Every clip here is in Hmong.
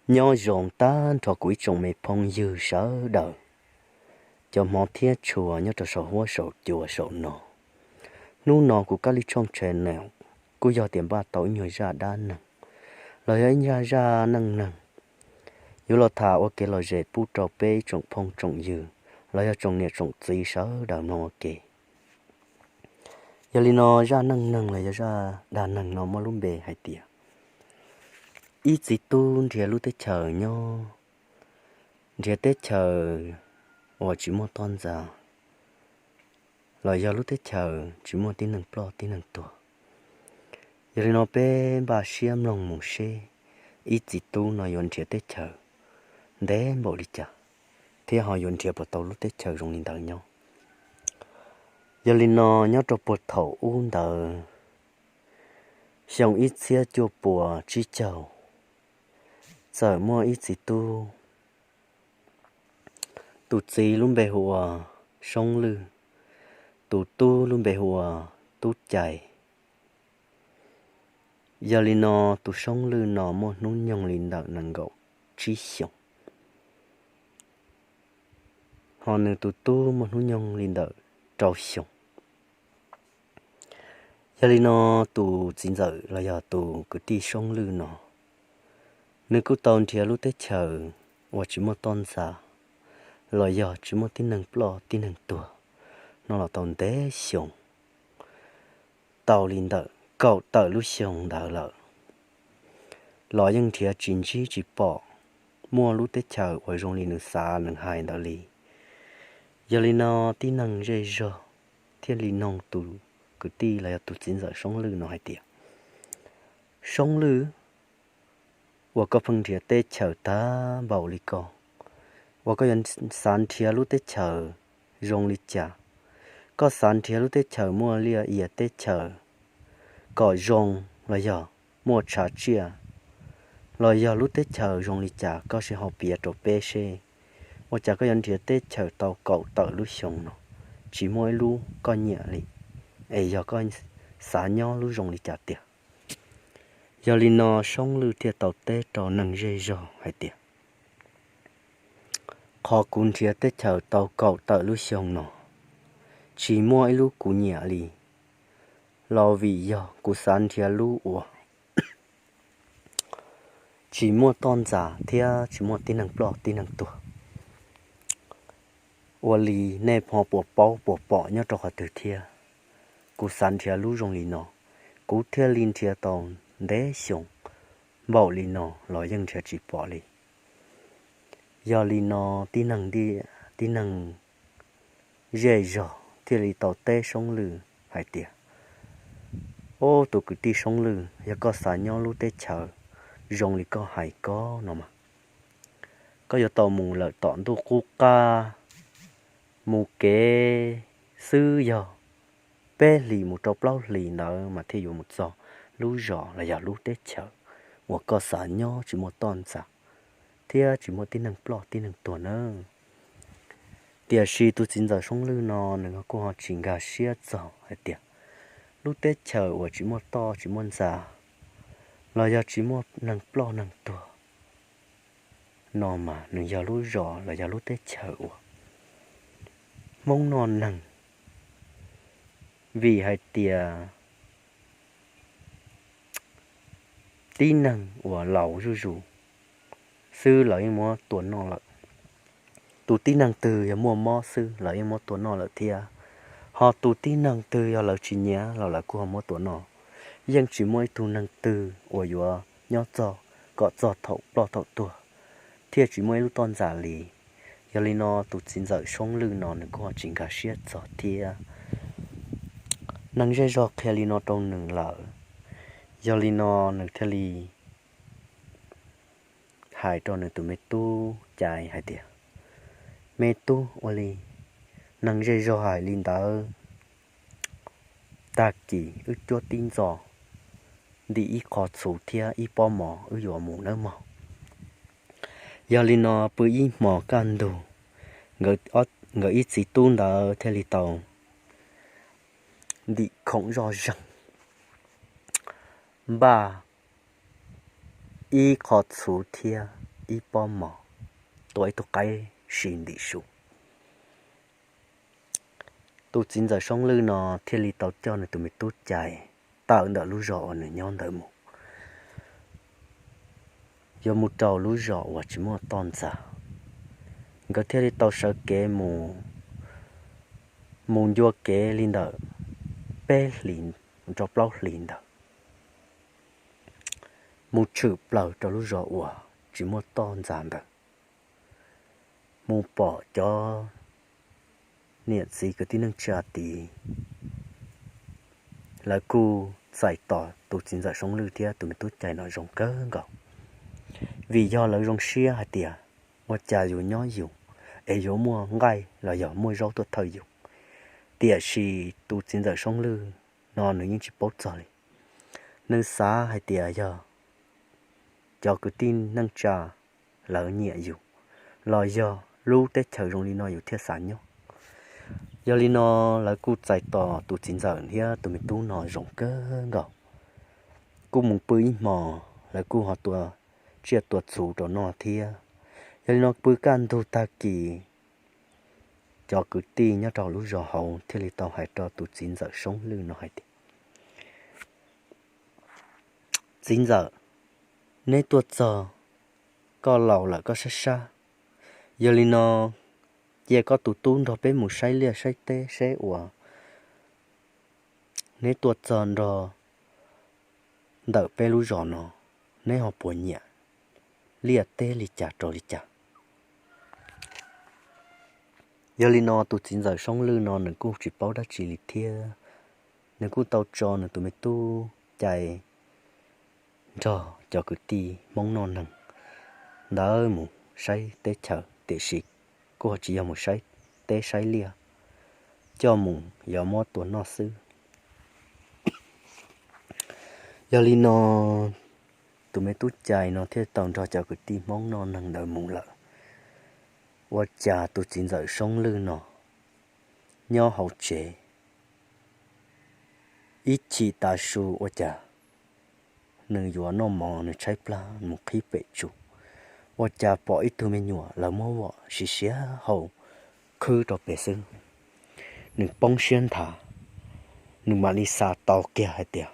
Nyob zoo tag nrho kuv ib tsoom me phooj ywg sawv daws, cov hmov thiab tshua nyob rau saum huab saum cua saum no. Hnub no kuv Kab Lis Tshooj channel kuj yog tias npaj tau ib nyuag zaj dab neeg los yog ib zaj, zaj neej neeg yuav los tham ua kev lom zem pub rau peb ib tsoom phooj tsoom ywg los yog tsoom niam tsoom txiv sawv daws mloog ua ke. Yog li no, zaj neej neeg los yog zaj dab neeg no muaj lub npe hais tias ib txiv tub nrhiav lub teb chaws nyob, nrhiav teb chaws uas tsis muaj toj ntxas los yog lub teb chaws tsis muaj tib neeg ploj tib neeg tuag. Yog li no peb npaj siab mloog mus seb ib txiv tub no yuav nrhiav teb chaws ntev npaum li cas, thiab ho yuav nrhiav puas tau lub teb chaws zoo li ntawd nyob. Yog li no, nyob rau puag thaum ub ntawd, xyoo ib txhiab cuaj puas tsib caug, txawm muaj ib txiv tub, tus txiv lub npe hu ua Soob Lwj, tus tub lub npe hu ua Tub Cai. Yog li no, tus Soob Lwj no muaj hnub nyoog li ntawm nees nkaum tsib xyoos, ho nws tus tub muaj hnub nyoog li ntawm rau xyoos. Yog li no, tus txiv ntxawm los yog tus kwv tij Soob Lwj no, nws kuj tau nrhiav lub teb chaws uas tsis muaj toj ntxas los yog tsis muaj tib neeg ploj tib neeg tuag no los tau ntev xyoo, tau li ntawm kaum tawm lub xyoo ntawd lawm, los yeej nrhiav tsis ntsib tsis pom muaj lub teb chaws uas zoo li nws xav nws hais ntawd li. Yog li no, tib neeg zej zog thiaj li noog tus kwv tij los yog tus txiv ntxawm Soob Lwj no hais tias, Soob Lwj, uas koj pheej nrhiav teb chaws tag npaum li ko, uas koj yuav xav nrhiav lub teb chaws zoo li cas? Koj xav nrhiav lub teb chaws muaj liaj ia teb chaws kom zoo los yog muaj tshav tsiaj, los yog lub teb chaws zoo li cas koj sim ho piav rau peb seb. Ua cas koj yuav nrhiav teb chaws tau kaum tawm lub xyoo no tsis muaj ib lub koj nyiam li, es yog koj xav nyob lub zoo li cas tiag? Yog li no, Soob Lwj thiaj tau teb rau neeg zej zog hais tias, qhov kuv nrhiav teb chaws tau kaum tawm lub xyoo no tsis muaj ib lub kuv nyiam li, los vim yog kuv xav nrhiav lub uas tsis muaj toj ntxas thiab tsis muaj tib neeg ploj tib neeg tuag. Ua li nej ho puas paub puas pom nyob rau qhov twg thiab? Kuv xav nrhiav lub zoo li no, kuv thiaj li nrhiav tau ntev xyoo npaum li no los yeej nrhiav tsis pom li. Yog li no, tib neeg, tib neeg zej zog thiaj li tau teb Soob Lwj hais tias, Ob, tus kwv tij Soob Lwj, yog koj xav nyob lub teb chaws zoo li koj hais ko no mas, koj yuav tau mus lawm tom ntuj qub qab, mus kev xwb yog peb hlis mus rau plaub hlis ntawd mas thiaj yuav mus txog lub zos los yog lub teb chaws uas koj xav nyob tsis muaj toj ntxas thiab tsis muaj tib neeg ploj tib neeg tuag nawb. Tiam sis tus txiv ntxawm Soob Lwj no nws kuj ho tsis nkag siab txog hais tias lub teb chaws uas tsis muaj toj tsis muaj ntxas los yog tsis muaj neeg ploj neeg tuag no mas nws yog lub zos los yog lub teb chaws uas Hmoob noj neeg, vim hais tias tib neeg uas laus zuj zus xwb lawv yeej muab tua noj lawm. Tus tib neeg twg yog muaj mob xwb lawv yeej muab tua noj lawm thiab. Ho tus tib neeg twg yog lawv tsis nyiam los lawv kuj ho muab tua noj. Yeej tsis muaj ib tug neeg twg uas yuav nyob txog kom txog thaum ploj thaum tuag thiaj tsis muaj ib lub toj ntxas li. Yog li no tus txiv ntxawm Soob Lwj no nws kuj ho tsis nkag siab txog thiab. Neeg zej zog qhia li no rau nws lawm, yog li no nws thiaj li hais rau nws tus me tub Cai hais tias, Me tub, ua li neeg zej zog hais li ntawd, tag kis wb cuab tib ntxo ntim ib qho txhuv thiab ib pob mov wb yuav mus nawb mog. Yog li no pw ib hmos kaj ntug, nkawd ib txiv tub ntawd thiaj li tau ntim khoom zoj zeeg, npaj ib qho txhuv thiab ib pob mov, tua ib tug qaib si ntim su. Tus txiv ntxawm Soob Lwj no thiaj li tau coj nws tus me tub cai tawm ntawm lub zos uas nws nyob ntawd mus, yuav mus rau lub zos uas tsis muaj toj ntxas. Nkawd thiaj li tau sawv kev mus, mus ncua kev li ntawm peb hlis rau plaub hlis ntawd, mus tshwm plaws rau lub zos uas tsis muaj toj ntxas ntawd, mus pom cov niam txiv kwv tij neej tsa tid, lawv kuj txais tos tus txiv ntxawm Soob Lwj thiab tus me tub cai no zoo kawg nkaus, vim yog lawv zoo siab hais tias ua cas yus nyob yus es yuav muaj nqaij los yog muaj zaub tuaj thawj yus. Tiam sis tus txiv ntxawm Soob Lwj no nws yeej tsis paub txog li. Nws xav hais tias yog cov kwv tij neej tsa lawv nyiam yus, los yog lub teb chaws zoo li no yus thiaj xav nyob. Yog li no lawv kuj txais tos tus txiv ntxawm thiab tus me tub no zoo kawg nkaus, kuj mus pw ib hmos, lawv kuj ho tua tsiaj tua txhu rau noj thiab. Yog li no pw kaj ntug tag kis, cov kwv tij nyob rau lub zos hauv thiaj li tau hais rau tus txiv ntxawm Soob Lwj no hais tias, txiv ntxawm, neb tuaj txog, koj laus lawm koj sab sab, yog li no cia koj tus tub nrog peb mus saib liaj saib teb seb uas neb tuaj txog nrog ntawm peb lub zos no, neb ho puas nyiam liaj teb li cas rau li cas. Yog li no tus txiv ntxawm Soob Lwj no nws kuj tsis paub dab tsi li thiab, nws kuj tau tso nws tus me tub cai nrog cov kwv tij Hmoob noj neeg ntawd mus saib teb chaws, tiam sis kuj tsis yog mus saib teb saib liaj, coj mus yuav muab tua noj xwb. Yog li no tus me tub cai no thiaj tau nrog cov kwv tij Hmoob noj neeg ntawd mus lawm. Ua cas tus txiv ntxawm Soob Lwj no nyob hauv tsev, ib chim tav su ua cas nws yuav noj mov nws tshaib plab mus qhib pem tsuj, ua cas pom ib tug me nyuam lawv muab vom siav siav hau khwb rau pem xwb. Nws poob siab nthav, nws mam li xav tau kiag hais tias,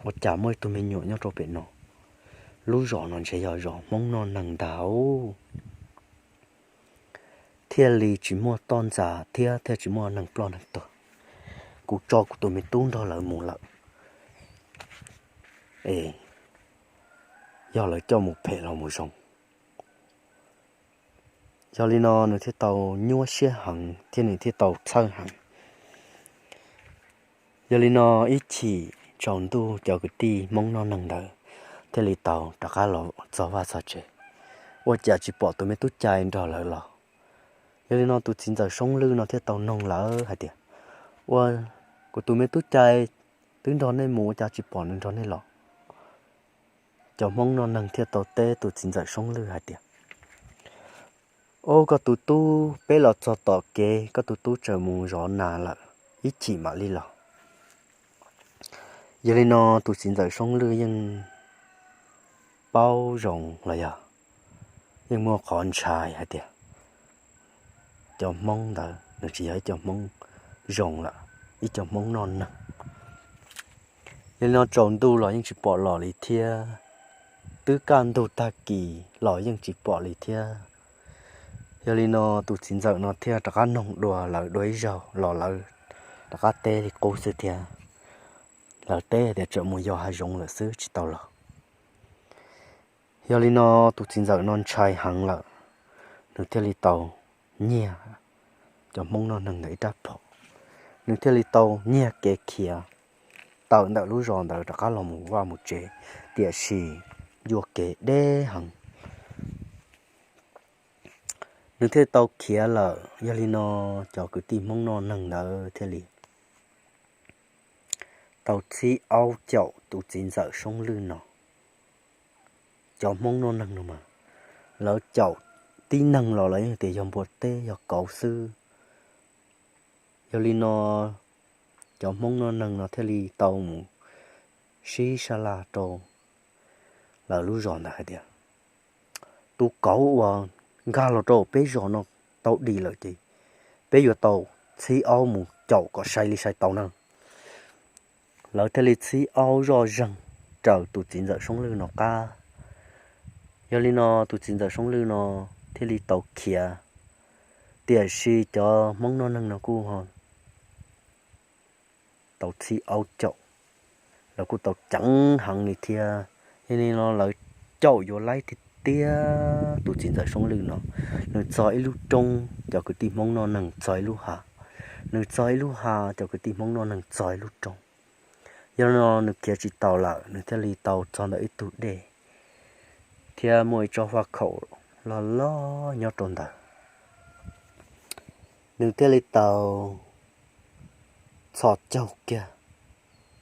ua cas muaj ib tug me nyuam nyob rau pem no, lub zos no ntshe yog zos Hmoob noj neeg ntag, thiaj li tsis muaj toj ntxas thiab thiaj tsis muaj neeg ploj neeg tuag. Kuv tso kuv tus me tub nrog lawv mus lawm, es yog lawv coj mus phem los mus zoo. Yog li no nws thiaj tau nyuaj siab heev thiab nws thiaj tau txhawj heev. Yog li no ib chim tsaus ntuj cov kwv tij Hmoob noj neeg ntawd thiaj li tau rov qab los txog vaj txog tsev, ua cas tsis pom tus me tub cai nrog lawv los. Yog li no tus txiv ntxawm Soob Lwj no thiaj tau noog lawv hais tias, ua, kuv tus me tub cai twb nrog nej mus ua cas tsis pom nws nrog nej los? Cov Hmoob noj neeg thiaj tau teb tus txiv ntxawm Soob Lwj hais tias, o, koj tus tub, peb los txog tom kev koj tus tub tseem mus zov nas lawm, ib chim mam li los. Yog li no tus txiv ntxawm Soob Lwj yeej paub zoo los yog yeej muaj qhov ntshai hais tias cov Hmoob ntawd nws tsis yog ib co Hmoob zoo lawm, ib co Hmoob noj neeg. Yog li no tsaus ntuj los yeej tsis pom los li thiab, twb kaj ntug tag kis los yeej tsis pom li thiab. Yog li no tus txiv ntxawm no thiaj rov qab noog dua lawv dua ib zaug los lawv rov qab teb li qub xwb thiab. Lawv teb tias tseem mus yos hav zoov lawm xwb tsis tau los. Yog li no tus txiv ntxawm no ntshai heev lawm, nws thiaj li tau nyiag cov Hmoob noj neeg ntawd ib rab phom, nws thiaj li tau nyiag kev khiav tawm ntawm lub zos ntawd rov qab los mus vaj mus tsev, tiam sis ncua kev deb heev. Nws thiaj tau khiav lawm. Yog li no cov kwv tij Hmoob noj neeg ntawd thiaj li tau txhib aub caum tus txiv ntxawm Soob Lwj no. Cov Hmoob noj neeg no mas lawv caum tib neeg los lawv yeej tias yog npua teb yog kauv xwb. Yog li no cov Hmoob noj neeg no thiaj li tau mus sib sab laj rau lawv lub zos ntawd hais tias, tus kauv uas nkag los rau peb zos no tau dim lawm ces peb yuav tau txhib aub mus caum kom sai li sai tau na. Lawv thiaj li txhib aub zoj zeeg raws tus txiv ntxawm Soob Lwj no qab. Yog li no tus txiv ntxawm Soob Lwj no thiaj li tau khiav. Tiam sis cov Hmoob noj neeg no kuj tau txhib aub caum, lawv kuj tau ceev heev li thiab. Yog li no lawv caum yuav laib tiag tiag tus txiv ntxawm Soob Lwj no. Nws txog ib lub roob, cov kwv tij Hmoob noj neeg txog ib lub hav. Nws txog ib lub hav, cov kwv tij Hmoob noj neeg txog ib lub roob. Yog li no nws khiav tsis taus lawm, nws thiaj li tau txog ntawm ib tug dej thiab muaj ib tsob faj khaum loj loj nyob rau ntawd. Nws thiaj li tau txhos caug kiag,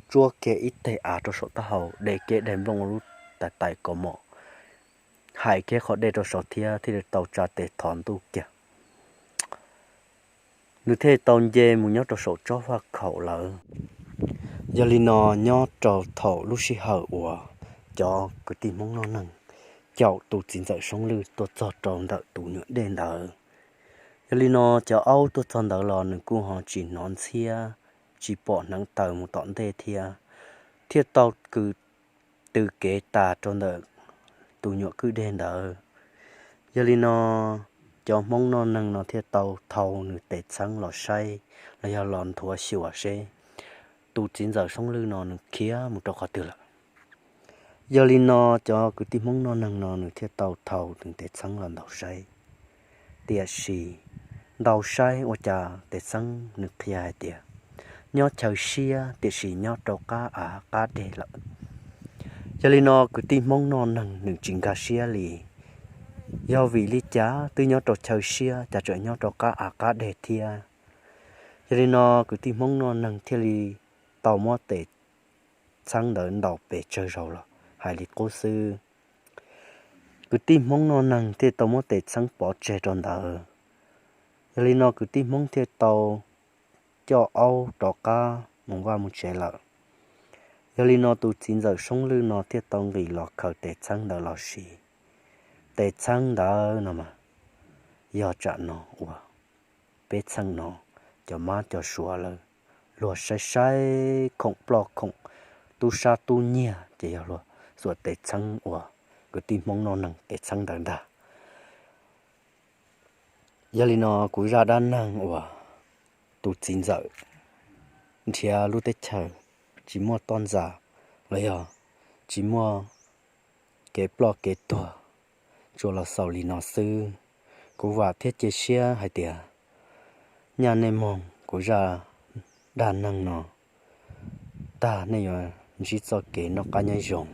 tsuab kiag ib teg av rau saum taub hau, de kiag daim nplooj lub tais tais kaus mom, hais kiag qhov dej rau saud thiab thiaj li tau tsa tes thov ntuj kiag. Nws thiaj li tau nce mus nyob rau saum tsob faj khaum lawm. Yog li no nyob rau thaum lub sij hawm uas cov kwv tij Hmoob noj neeg caum tus txiv ntxawm Soob Lwj tuaj txog rau ntawm tus nyuam dej ntawd, yog li no cov aub tuaj txog ntawd los nws kuj ho tsis hnov ntxhiab, tsis pom hneev taws mus tom ntej thiab, thiaj tau kwv tw kev tas rau ntawm tus nyuam kwj dej ntawd. Yog li no cov Hmoob noj neeg no thiaj tau thau nws tes txheeb los saib los yog los nthuav xyuas seb tus txiv ntxawm Soob Lwj no nws khiav mus rau qhov twg lawm. Yog li no cov kwv tij Hmoob noj neeg no nws thiaj tau thau nws tes txheeb los ntaus saib. Tiam sis ntaus saib ua cas tes txheeb nws qhia hais tias nyob chaw siab tiam sis nyob rau qab av qab deg lawm. Yog li no kwv tij Hmoob noj neeg nws tsis nkag siab li. Yog vim li cas twb nyob rau chaw siab cas tseem nyob rau qab av qab deg thiab? Yog li no kwv tij Hmoob noj neeg thiaj li tau muab tes txheeb ntawd ntaus pes tsawg zaus los hais li qub xwb. Kwv tij Hmoob noj neeg thiaj tau muab tes txheeb pov tseg rau ntawd. Yog li no kwv tij Hmoob thiaj tau coj aub rov qab mus vaj mus tsev lawm. Yog li no tus txiv ntxawm Soob Lwj no thiaj tau nqis los khaws tes txheeb ntawd los siv. Tes txheeb ntawd no mas yog tsam no uas peb txheej no cov mab cov suav lawv luag saib saib khoom ploj khoom tub sab tub nyiag ces yog luag xuas tes txheeb uas kwv tij Hmoob noj neeg tes txheeb ntawd ntag. Yog li no kuv zaj dab neeg uas tus txiv ntxawm nrhiav lub teb chaws tsis muaj toj ntxas los yog tsis muaj kev ploj kev tuag tsuas los xaus li no xwb. Kuv vam thiab cia siab hais tias nyaj nej mloog kuv zaj dab neeg no tag nej yuav ntsib txoj kev noj qab nyob zoo.